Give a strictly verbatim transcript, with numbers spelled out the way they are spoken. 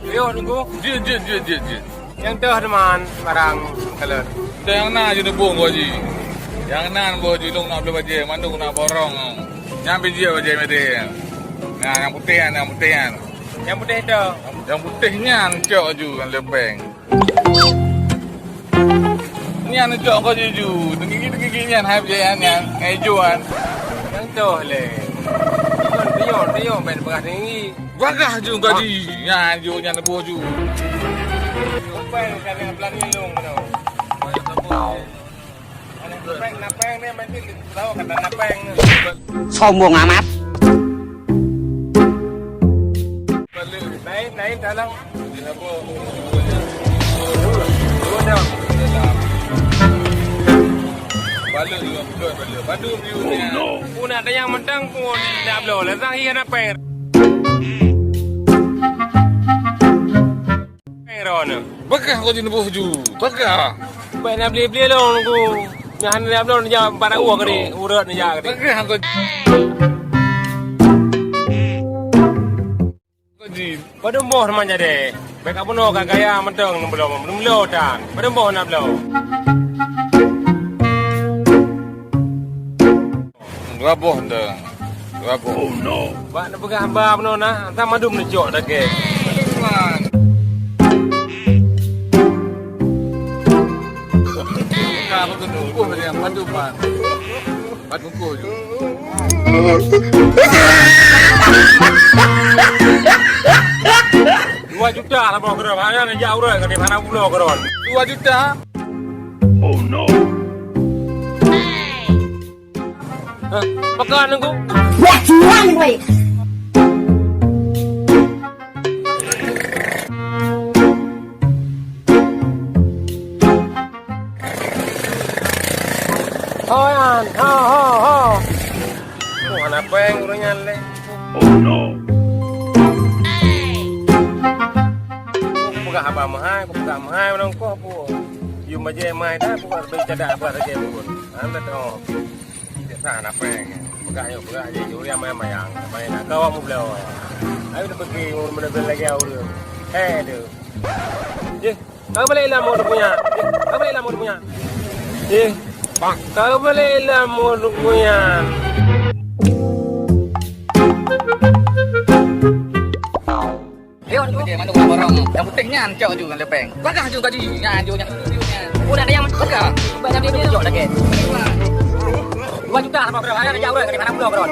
Yo, Teungku. Jeuet, jeuet, jeuet, jeuet, jeuet. Nyang toh teuma barang kalon. Nyang na jeuet neuboh Haji. Nyang na boh Haji, lôn na bloe bajèe, mandum na borong. Nyang bijèh bajèe mirah. Nah, nyang putéh nyan, nyang putéh nyan. Nyang putéh toh. Nyang putéh nyan cok aju ngon leumpeng. Nyan cok keu jiju, teunggi-teunggi nyan hai bajèe nyan, nyan, ngon ijo nyan. Nyang toh lé. Tunyok, tunyok, tunyok, bèk peugah teunggi. Bagah ju gaji, nyan ju nyan boh ju. Leumpeng ka na beulani lôn keunoe. Aneuk leumpeng, napeng ni, meusti tahu kata napeng ni. Sombong amat. Lain, lain dalam. Pun ada yang mentang pun nak bloe, lezang iya napeng. Peng ron. Bagah kau jin boh ju. Bagah. Baik nak beli-beli long ku. Nyan dia belum dia empat ratus kali. Urut ni ya kali. Bagah kau. Kau jin. Pada boh teman jadi. Baik apa no gaya mentang belum belum lo tan. Pada boh nak belum. Dua boh dah. Dua boh. Oh no. Bak neupeugah haba bunoe na, asai mandum neucok dageng. Ka beutôi bungkôh tadi, mandum man. Pat bungkôh ju. Dua juta lah boh keudroe, hana jak ureueng ka di hana bulo keudroe. Dua juta. Oh no. Hah? Pakon nunggu? Wah, curang, weh. Ho, Yan. Ho, ho, ho. Oh, hana pèng ureueng nyan lé. Oh, no. Peugah haba meuhai, peugah meuhai, meunong koh pu. Yum bajèe mai dah, peugah bèk cadak, peugah lagèe pun. Hana teuh. Biasa hana pèng. Peugah nyoe, peugah jih, ureueng mayang-mayang. Mayang nak kawak mubloe. Ayo, dah pergi, ureueng beuna lagèe ureueng. Hei, tu. Jih, ka balek lam ureueng punya. Jih, ka balek lam ureueng punya. Jih, ka balek lam ureueng punya. Ayo, tu dia, mana orang borong. Yang putih nyan, cok ju ngon lepeng. Bagah ju tadi. Nyan, ju nyan, ju nyan. Oh, dah ada yang bagah. Banyak dia, dia, cok lagi. Dua juta sama bro. Ada, ada jauh, ada, ada pulau, bro.